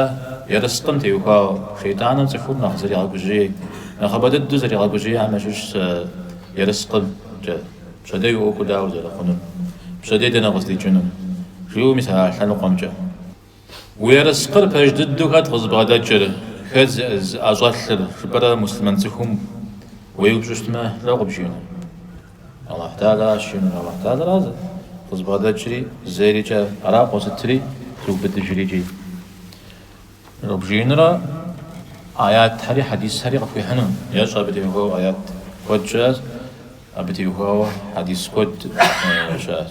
ерыскъым теухуауэ, шейтӏаным цӏыхур нэхъ зэригъэгужьей, нэхъыбэ дыдэу зэригъэгужьейхэм ящыщщ ерыскъымкӏэ. Пщэдей уи ӏуэхур дауэ зэрыхъунур? Пщэдей дэнэ къыздикӏынур? Жиӏэу мис а лъэныкъуэмкӏэ. Уи ерыскъыр пэж дыдэу хэт къызыбгъэдэкӏыр, хэт зыӏэщӏэлъыр, жыпӏэрэ муслъымэн цӏыхум уеупщӏу щытмэ, лӏо къыбжиӏэнур? Аллахь Тэхьэларащ жиӏэнур, Аллахь Тэхьэларащ къызыбгъэдэкӏри, зейрикӏэ ара къозытри, зыубыдыжрикӏи. Къыбжиӏэнурэ аятхэри хьэдисхэри къыпхуихьыну. Ещӏэ абы теухуауэ аят куэд щыӏэщ, абы теухуауэ хьэдис куэд щыӏэщ.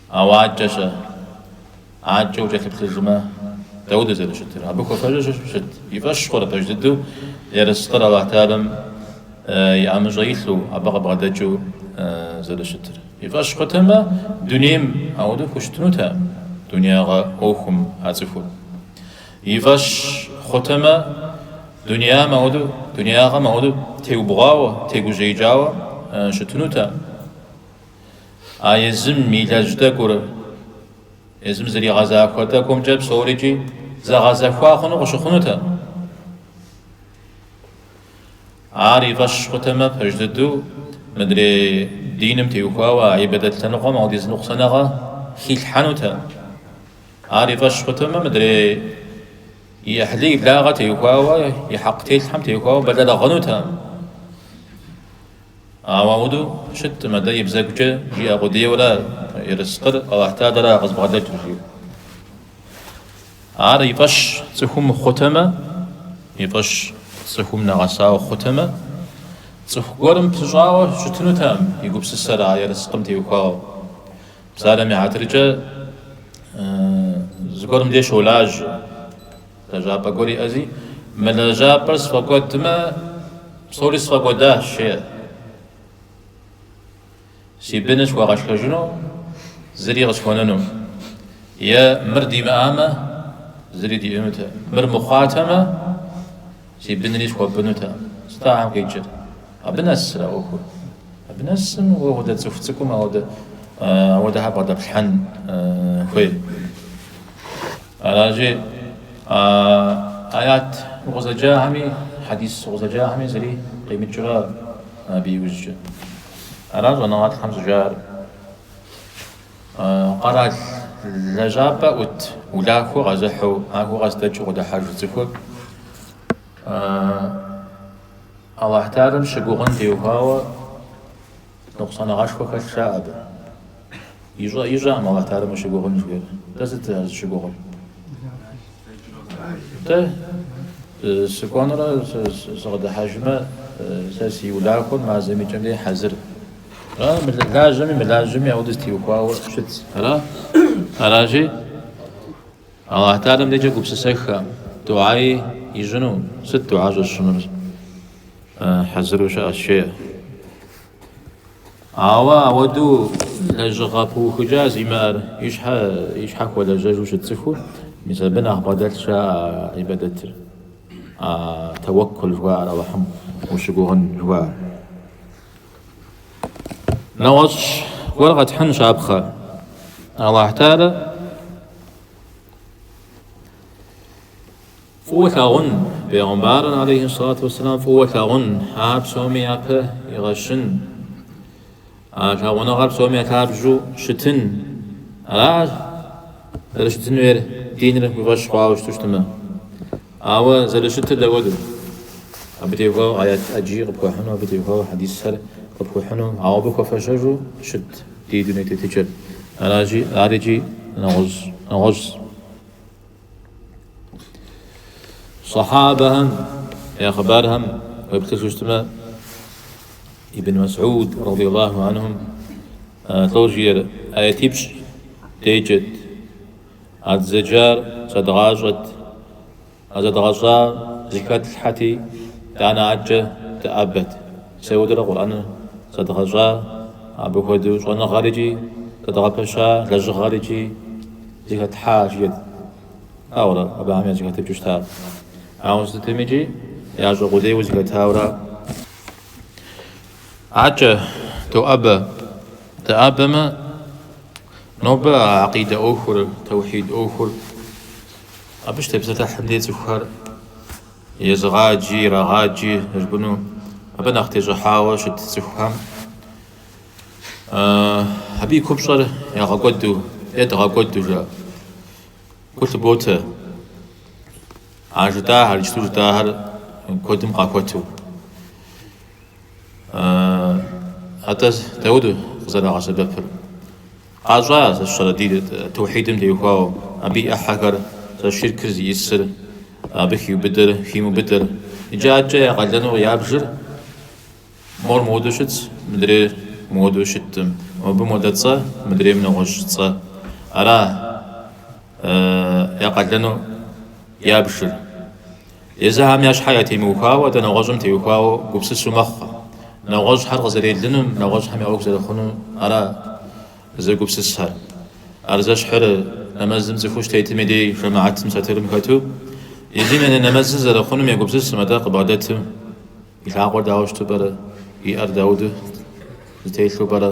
Ауэ адэкӏэ-щэ, адэкӏэ укӏэлъыплъыжмэ, дауэдэу зэрыщытыр? Абы хуэфэщэу щыт, и фӏэщ хъурэ пэж дыдэу ерыскъыр Аллахь Тэхьэлам и ӏэмыщӏэ илъу, абы къыбгъэдэкӏыу зэрыщытыр. И фӏэщ хъутэмэ, дунейм ауэдэу хущытынутэкъым, дунеягъэ ӏуэхум а цӏыхур. И фӏэщ хъутэмэ, дунеям ауэдэу, дунеягъэм ауэдэу теубгъуауэ, тегужьеикӏауэ щытынутэкъым. А езым илэжь тӏэкӏур, езым зэригъэзахуэ тӏэкӏумкӏэ псорикӏи зэгъэзэхуа хъуну къыщыхъунутэкъым. Ар и фӏэщ хъутэмэ, пэж дыдэу мыдрей диным теухуауэ а ибадэт лъэныкъуэм ауэдиз ныкъусаныгъэ хилъхьэнутэкъым. Ар и фӏэщ хъутэмэ, мыдрей и ӏыхьлы и благъэ теухуауэ, и хьэкъ телъхьэм теухуауэ бэлэрыгъынутэкъым. Ауэ ауэдэу щыткъым, атӏэ и бзэгукӏэ жиӏэ къудейуэра ерыскъыр Аллахь Тэхьэлара къызбгъэдэкӏыр жиӏэу. Ар и фӏэщ цӏыхум хъутэмэ, и фӏэщ цӏыхум нэгъэсауэ хъутэмэ, цӏыху гуэрым пыщӏауэ щытынутэкъым и гупсысэр а ерыскъым теухуауэ. Псалъэм и хьэтыркӏэ зыгуэрым деж щолажьэ. Лэжьапӏэ гуэр иӏэзи, мы лэжьапӏэр сфӏэкӏуэдмэ, псори сфӏэкӏуэдащ, жеӏэ. Си быныр схуэгъэшхэжыну, зыри къысхуэнэнукъым. Е мыр димыӏамэ, Зыри диӏэнутэкъым. Мыр мыхъуатэмэ, си бынри схуэпӏынутэкъым. Сыт ахэм къикӏыр? Абы нэсрэ ӏуэхур? Абы нэсым уэ хуэдэ цӏыху цӏыкӏум ауэдэ ауэдэхэр бгъэдэплъхьэн хуей. Аращи, аят укъызэджахэми, хьэдис укъызэджахэми зыри къимыкӏрэ абы иужькӏэ. Ара щӏэныгъэлӏхэм щӏыжаӏэр. Къэрал лэжьапӏэ ӏут улахуэ къэзыхьу, махуэ къэс дэкӏыу къыдыхьэж цӏыхур Аллахь Тэхьэлам щыгугъын теухуауэ ныкъусаныгъэшхуэ хэлъ жаӏэ абы. Ищӏэкъым Аллахь Тэхьэлам ущыгугъын жыхуиӏэр. Дэ сыт зыщыгугъыр? Дэ сыкӏуэнурэ сыкъыдыхьэжмэ, сэ си улахуэр мазэм и кӏэм дей хьэзыр. Ара, лажьэми мылажьэми ауэдэ зытеухуауэ щытщ. Ара? Аращи, Аллахь Тэхьэлам дежкӏэ гупсысэххэкъым, дугьэи ищӏыну. Сыт дугьэ щӏэсщӏынур? Хьэзыру щыӏэщ, жеӏэ. Ауэ ауэдэу лэжьыгъэ пыухыкӏа зимыӏэр, и щхьэ, и щхьэ хуэлэжьэжу щыт цӏыхур, мис абы нэхъ бгъэдэлъ жаӏэ ибадэтыр. А тэуэккул жыхуаӏэр, Аллахьым ущыгугъын жыхуаӏэр. Нэгъуэщӏ гуэр къэтхьын щапхъэ. Аллахь Тэхьэлар фӏыуэ лъагъун, бегъымбарыр алейхи сэлату уэсселам фӏыуэ лъагъун, ар псоми япэ игъэщын, а лъагъуныгъэр псоми я лъабжьэу щытын. Ара зэрыщытын хуейр диныр уи фӏэщ хъуауэ щыту щытмэ. Ауэ зэрыщытыр дауэдэу? Абы теухуауэ аят ӏэджи къыпхуэхьыну, абы теухуауэ хьэдисхэр къыпхуэхьыну, ауэ абы хуэфэщэжу щыт ди дуней тетыкӏэр. Аращи, ар икӏи нэгъуэщӏ. Сахьабэхэм я хъыбархэм уеплъыжу щытмэ, Ибн Масӏуд радиаллаху анхум лӏо жиӏэр аятипщӏ деджэт. А дызэджар зэдгъащӏэт, а зэдгъэщӏар зыхэтлъхьэти, итӏанэ адэкӏэ дыӏэбэт. Мис ауэдурэ Къурӏэныр зэдгъэщӏа, абы хуэдэу щӏэныгъэр икӏи зэдгъэпэща, лэжьыгъэр икӏи зыхэтлъхьа жиӏэт. Ауэрэ абыхэм я зэхэтыкӏыу щытар. Ауэ сытым икӏи ящӏэ къудейуэ зыхэтауэрэ. Акӏэ доӏэбэ. Дыӏэбэмэ, Нобэ а акъидэ ӏуэхур, тэухьид ӏуэхур, абы щытепсэлъыхьым дей цӏыхухэр езыгъаджи, ирагъаджи жыпӏэну, абы нэхъ тещӏыхьауэ щыт цӏыхухэм абы и купщӏэр ягъэкӏуэду е дгъэкӏуэду жаӏэ. Гу лъыботэ. А жытӏахэр, иджыпсту жытӏахэр куэдым къахуэту. Атӏэ дауэдэу къызэрагъэсэбэпыр? Къащӏа сэ сщӏэрэ ди тэухьидым теухуауэ, абы и ӏыхьэхэр, сэ ширкыр зиӏисыр, абы хиубыдэр, химыубыдэр. Иджы адэкӏэ я къалэну ябжыр мор мыуэдэу щытщ, мыдрейр мыуэдэу щыткъым. Мобы модэ цӏэ, мыдрейм нэгъуэщӏ цӏэ. Ара я къалэну ябжыр. Езыхэм я щхьэ ятемыухуауэ, атӏэ нэгъуэщӏым теухуауэ гупсысу мэхъу. Нэгъуэщӏхэр къызэрелынум, нэгъуэщӏхэм я ӏуэху зэрыхъунум ара зэгупсысхэр. Ар зэщхьыр нэмэзым цӏыхуу щытетым и дей жэмыхьэтым сатырым хэту, езым и нэмэзыр зэрыхъунум егупсысым, атӏэ къыбгъэдэтым и лъакъуэр дауэ щыту пӏэрэ, и ӏэр дауэду зэтелъу пӏэрэ,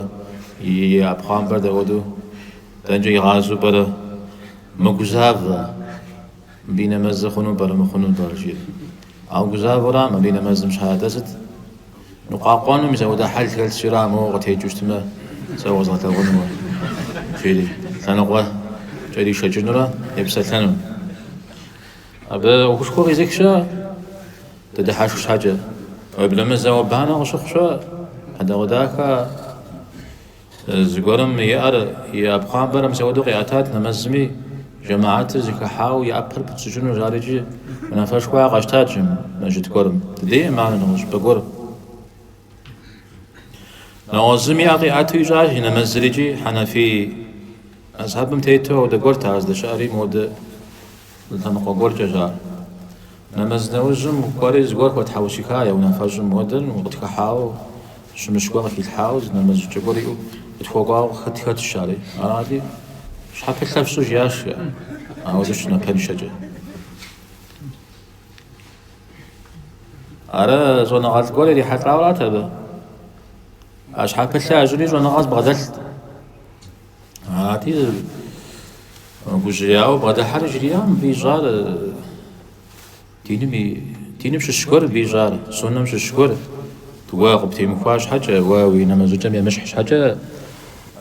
и ӏэпхъуамбэр дауэду дэнкӏэ игъазэу пӏэрэ, мэгузавэ. Мыбы и нэмэзыр хъуну пӏэрэ, мыхъуну пӏэрэ, жиӏэри. Ауэ гузавэурам абы и нэмэзым щхьа, атӏэ сыт? Ныкъуакъуэну мис апхуэдэ хьэл хэлъщи ара, моуэ къытекӏыу щытмэ, сэ уэзгъэлъэгъуну, жери лъэныкъуэ кӏэришэкӏынурэ епсэлъэну. Абы ӏуэхушхуэ къизых щыӏэ, дыдыхьэшх щхьэкӏэ. Уеблэмэ зауэ-банэ къыщыхъу щыӏэ, хьэдэгъуэдахэ. Зыгуэрым и ӏэр, и ӏэпхъуамбэр мис апхуэдэу къиӏэтат нэмэзми, жэмыхьэтыр зэхыхьауэ и ӏэпэр пытщӏыкӏыну жари икӏи унафэшхуэ къащтат мэжджыт гуэрым. Дыдейм ар нэгъуэщӏ щӏыпӏэ гуэр. Нэгъуэщӏ зым и ӏэр къиӏэту ищӏащ и нэмэзыр икӏи хьэнэфий мэзхьэбым тету ауэдэ гуэрт ар здэщыӏэри модэ лъэныкъуэ гуэркӏэщ ар. Нэмэз нэужьым кӏуэри зыгуэр хуэтхьэусыха я унафэщӏым мыуэдэр къытхыхьауэ, щымыщ гуэр къыхилъхьауэ, зы нэмэз щӏыкӏэ гуэр иӏэу къытхуэкӏуауэ къытхэтщ ари. Арати, щхьэпылъэ фщӏы жиӏащ, жиӏэ. Ауэдэу щынапэншэкӏэ. Ар щӏэныгъэлӏ гуэр ирихьэлӏауэ арат абы. А щхьэпылъэ ящӏри щӏэныгъэ зыбгъэдэлът. Арати, гужьеяуэ бгъэдыхьэри жриӏа мыбы ищӏар диным и диным щыщ гуэр мыбы ищӏар, суннэм щыщ гуэр. Уэ къыптемыхуа щхьэкӏэ, уэ уи нэмэз щӏыкӏэм емыщхь щхьэкӏэ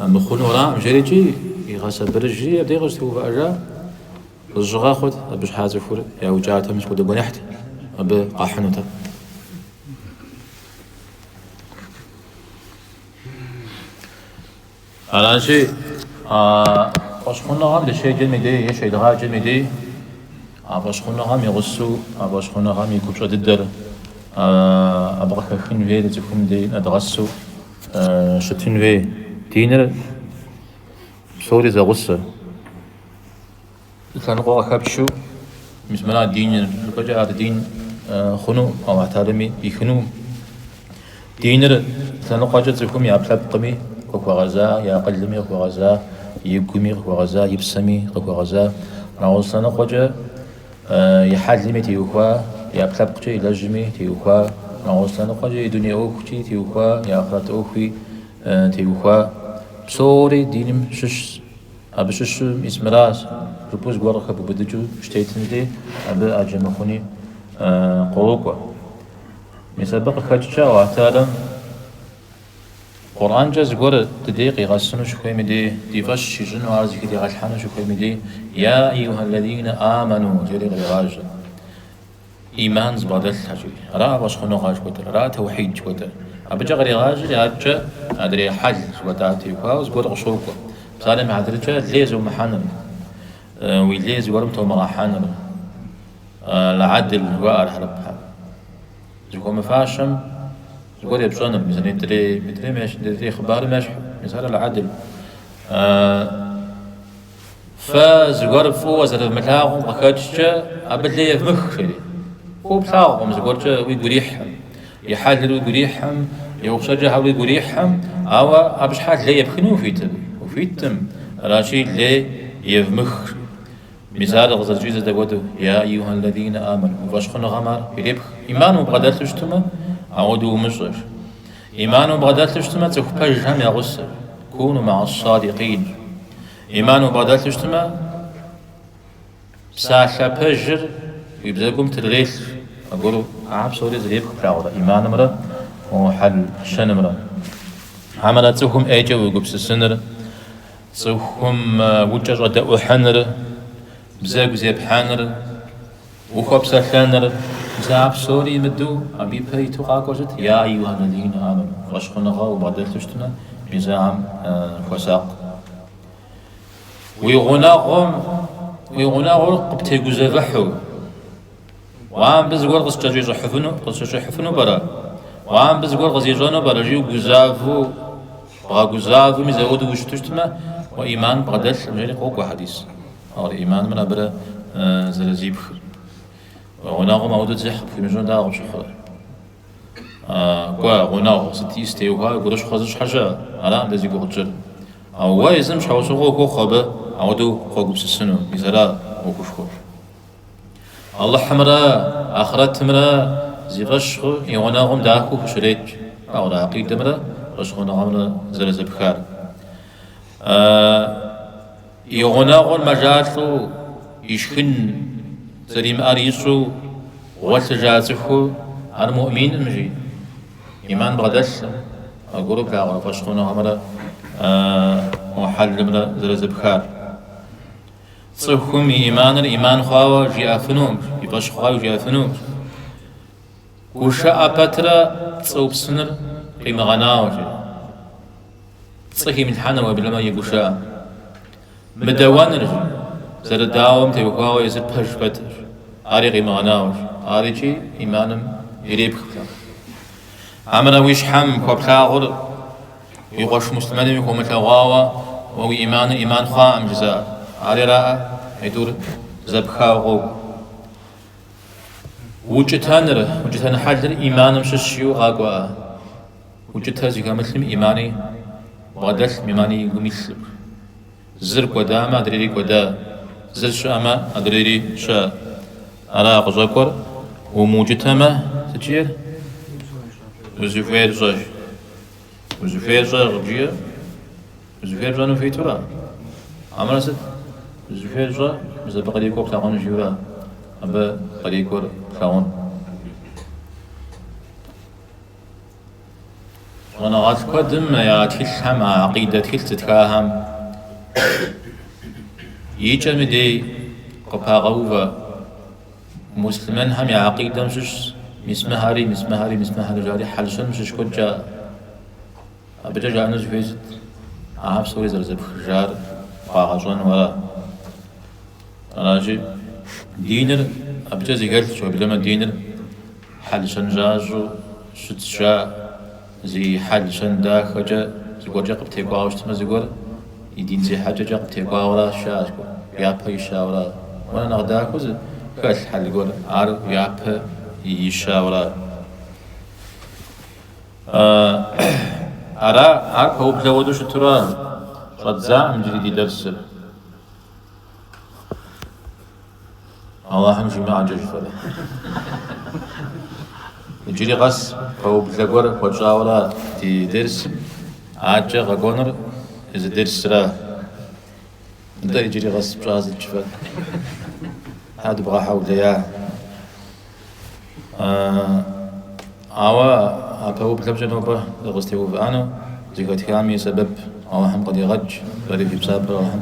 мыхъуну аракъым, жерикӏи игъэсабырыжри абдей къыщытеувыӏэжа. Къызыщыгъэхъут, абы щхьа цӏыхур яукӏатэм сыт хуэдэ гуэныхьт абы къахьынутэм. Аращи, а фӏэщхъуныгъэм дыщеджэм и дей е щедгъаджэм и дей, а фӏэщхъуныгъэм и гъусэу, а фӏэщхъуныгъэм и купщӏэ дыдэр абы къыхэхын хуейр цӏыхум дей нэдгъэсу щытын хуей. Диныр псори зэгъусэ. Лъэныкъуэ къыхэпчу, мис мыра диныр жыпӏэкӏэ ар дин хъуну, Алыхь Тэхьэлами пӏихыну. Диныр лъэныкъуэкӏэ цӏыхум и ӏэпкълъэпкъми къыхуэгъэза, и акъылми къыхуэгъэза, и гуми къыхуэгъэза, и псэми къыхуэгъэза. Нэгъуэщӏ лъэныкъуэкӏэ и хьэлми теухуа, и ӏэпкълъэпкъкӏэ илэжьми теухуа, нэгъуэщӏ лъэныкъуэкӏэ и дуней ӏуэхукӏи теухуа, и ахърэт ӏуэхуи теухуа. Псори диным щыщщ. Абы щыщу мис мыращ, жыпӏэу зыгуэр къыхэбубыдыкӏыу щытетым дей, абы ӏэджэ мыхъуни кърокӏуэ. Мис абы къыхэкӏкӏэ Алыхь Тэхьэлам Къурӏэнкӏэ зыгуэр дыдей къигъэсыну щыхуейм и дей, ди фӏэщ щищӏыну, ар зыхыдигъэлъхьэну щыхуейм и дей, Я ӏэйюхьэллэзинэ амэну, жери кърегъажьэ. Иман зыбгъэдэлъхэр жери. Ара фӏэщхъуныгъэ жыхуэтӏэр, ара тэухьид жыхуэтӏэр. Абыкӏэ кърегъажьэри, адэкӏэ адрей хьэл жыхуэтӏам теухуауэ зыгуэр къыщокӏуэ. Псалъэм и хьэтыркӏэ лей зумыхьэныр, уи лей зыгуэрым томыгъэхьэныр, аль-адл жыхуаӏэр хьэрыпхэм. Зыхуэмыфащэм зыгуэр епщӏэныр, мис нетӏрей, мыдрейм ещхь, нетӏрей хъыбарым ещхь, мис ар аль-адл. Фэ зыгуэр фӏыуэ зэрывмылъагъум къыхэкӏкӏэ абы лей евмых, жери. Фӏыуэ плъагъукъым зыгуэркӏэ уигу ирихьым, и хьэлыр уигу ирихьым, и ӏуэхущӏэкӏэхэр уигу ирихьым, ауэ абы щхьэ лей епхыну ухуитым? Ухуиткъым. Аращи, лей евмых. Мис ар къызэрыщӏидзэр дапхуэдэу, Я ӏэйюхьэллэзинэ амэну, уи фӏэщхъуныгъэм ар ирепх. Иман убгъэдэлъу щытмэ, ауэдэу умыщӏэ. Иман убгъэдэлъу щытмэ, цӏыху пэжхэм я гъусэ. Куну мыӏэс-садикъин. Иман убгъэдэлъу щытмэ, псалъэ пэжыр уи бзэгум трырелъ. Аргуэру ахэр псори зэрепх плъагъурэ иманымрэ хьэл-щэнымрэ. Хьэмэрэ цӏыхум ӏейкӏэ уегупсысыныр, цӏыхум укӏэщӏэдэӏухьыныр, бзэгу зепхьэныр, Ухуэпсэлъэныр, мис а псори имыдэу абы ипэ иту къакӏуэр сыт? Я ӏэйюхьэллэзинэ амэну, фӏэщхъуныгъэ убгъэдэлъу щытмэ, мис ахэм хуэсакъ. Уи гъунэгъум, уи гъунэгъур къыптегузэвыхьу, уа мыбы зыгуэр къыскӏэщӏищӏыхьыфыну, къыскӏэщӏихьыфыну пӏэрэ? Уа мыбы зыгуэр къызищӏэну пӏэрэ? Жиӏэу гузавэу, бгъэгузавэу мис ауэдэу ущыту щытмэ, уэ ӏиман бгъэдэлъкъым, жери къокӏуэ хьэдис. Ар иманымрэ абырэ зэрызипхыр. Уи гъунэгъум ауэдэу дзыхь къыпхуимыщӏыну дауэ къыпщыхъурэ? Кӏуэ, гъунэгъу сыт ис теухуауэ гурыщхъуэ зыщӏхэр щыӏэ? Аракъым дэ зи гугъу тщӏыр. Ауэ уэ езым щхьэусыгъуэ ухуохъу абы ауэдэу къогупсысыну, мис ара ӏуэхушхуэр. Алыхьымрэ ахърэтымрэ зи фӏэщ хъу и гъунэгъум дахэу хущрет. Ауэрэ акъидэмрэ фӏэщхъуныгъэмрэ зэрызэпхар. И гъунэгъур мэжалӏэу, ишхын зэримыӏэр ищӏэу гъуэлъыжа цӏыху ар муӏминкъым, жи, иман бгъэдэлъкъым, аргуэру плъагъурэ фӏэщхъуныгъэмрэ хьэлымрэ зэрызэпхар. Цӏыхум и иманыр иман хъуауэ жиӏэфынукъым, и фӏэщ хъуауэ жиӏэфынукъым. Гушыӏэ пэтрэ пцӏы упсыныр къимыгъэнауэ, жи. Пцӏы химылъхьэныр уеблэмэ и гушыӏэм. Мыдэуэныр, зэрыдауэм теухуауэ езыр пэж пэтырщ, ари къимыгъэнауэщ, ар икӏи иманым ирепх. Хьэмэрэ уи щхьэм хуэплъагъур уи къуэш муслъымэным хуомылъэгъуауэ уэ уи иманыр иман хъуакъым жызыӏэр. Ари араӏэ, аитӏур зэпхауэ къокӏуэ. Укӏытэныр, укӏытэн хьэлыр иманым щыщ жиӏэу къакӏуэӏэ. Укӏытэ зыхэмылъым имани бгъэдэлъым, имани и гум илъым. Зыр кӏуэдамэ, адрейри кӏуэда, зыр щыӏэмэ, адрейри щыӏэ. Ара къыщӏэкӏуэр умыукӏытэмэ, Сыт жиӏэр? Узыхуейр щӏэ. Узыхуейр щӏэ къыбжиӏэ. Узыхуейр пщӏэну хуитура? Хьэмэрэ сыт? Узыхуейр щӏэ, мис абы кърикӏуэр плъагъуну жиӏэура? Абы кърикӏуэр плъагъун. Щӏэныгъэлӏ куэдым я тхылъхэм, а акъидэ тхылъ зытхахэм и кӏэм и дей къыпагъэувэ муслъымэнхэм я акъидэм щыщ мис мыхэри, мис мыхэри, мис мыхэри жари хьэл-щэным щыщ куэд жаӏэ. Абыкӏэ жаӏэну зыхуейр сыт? Ахэр псори зэрызэпхыжар къагъэщӏэну ара? Аращи, диныр абыкӏэ зэхэлъщ, уеблэмэ диныр хьэл-щэн защӏэу щытщ жаӏэ. Зи хьэл-щэн дахэкӏэ зыгуэркӏэ къыптекӏуауэ щытмэ, зыгуэр и дин зехьэкӏэкӏэ къыптекӏуауэращ жаӏэ, зыгуэр япэ ищауэра. Уэ нэхъ дахэу хэлъ хьэл гуэр, ар япэ ищауэра. Ара, ар пэублэ хуэдэу щытура щӏэддзаӏым иджыри ди дэрсыр. Аллахьым жимыӏэкӏэ жыфӏэрэ. Иджыри къэс пэублэ гуэр хуэтщӏауэра ди дерсым, адэкӏэ къэкӏуэнур езы дерсра. Нтӏэ иджыри къэс пщӏа сыт жыфӏэр? Тхьэ дыбгъэхьэулея. Ауэ а пэублэмкӏэ нобэ дыкъызэтеувыӏэну зэхэтхами и сэбэп Алыхьым къыдигъэкӏ, фэри фи псапэр Алыхьым